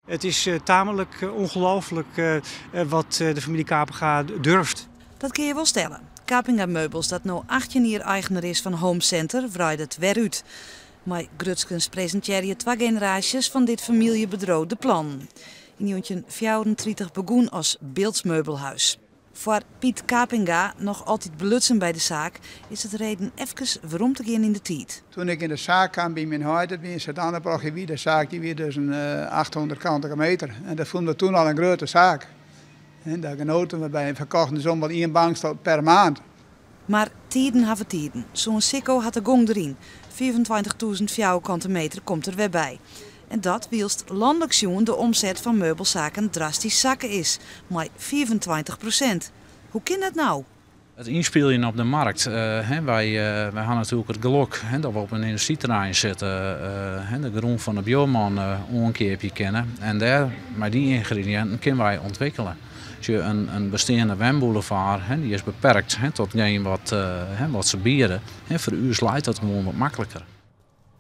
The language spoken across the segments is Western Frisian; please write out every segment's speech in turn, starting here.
It is tamelijk ongelooflijk wat de familie Kapenga durft. Dat kinne je wol stelle. Kapinga Meubels, dat no 18 jier eigener is fan Home Center, wreidet wer út. Mei grutskens presintearje twa generaasjes fan dit famyljebedriuw de plannen. Yn 1934 begûn as Bildts Meubelhuis. Foar Piet Kapinga, noch altyd belutsen by de saak, is it reden efkes werom te gean yn de tiid. Toen ik yn de saak kaam by myn heit, dat wie yn Sint-Anne wie de saak, dy wie dus in 800 kantige meter. En dat fûnen we toen al in grutte saak. En dêr genoaten we by en ferkochten dus wol ien bankstel per maand. Mar tiden hawwe tiden. Soan Sikko hat de gong deryn. 25.000 fjouwerkante meter komt der wer by. En dat wylst lanlik sjoen de omset fan meubelsaken drastysk sakke is, mei 25%. Hoe kin dat no? It ynspyljen op de markt. Wy hawwe natuerlik it gelok, dat we op in yndustryterrein sitte, de grûn fan de buorman oankeapje kinne. En dêr, mei dy yngrediïnten, kinne wy ûntwikkelje. As je in besteande wenboulevard, dy is beperkt, tot datgene wat se biede. Foar ús leit dat gewoan wat makliker.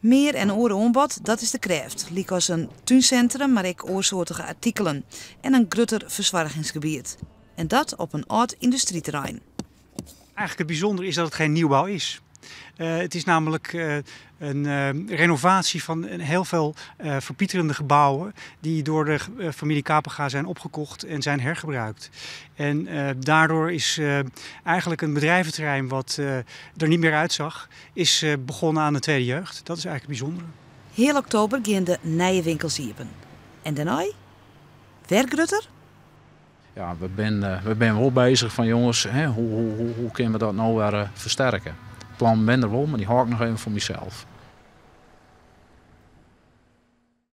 Mear en oar oanbod, dat is de krêft. Lykas in túnsintrum, mar ek oarsoartige artikelen. En in grutter fersoargingsgebiet. En dat op in âld yndustryterrein. Eigenlijk het bijzondere is dat het geen nieuwbouw is. Het is namelijk een renovatie van een heel veel verpieterende gebouwen die door de familie Kapenga zijn opgekocht en zijn hergebruikt. En daardoor is eigenlijk een bedrijventerrein wat er niet meer uitzag, is begonnen aan de tweede jeugd. Dat is eigenlijk het bijzondere. Heal oktober gean de nije winkels iepen. En dêrnei? Wer grutter? Ja, we binne wol beuzich fan jonges, hoe kinne we dat no wer fersterke? Plannen binne der wol, mar dy hâld ik noch even foar mysels.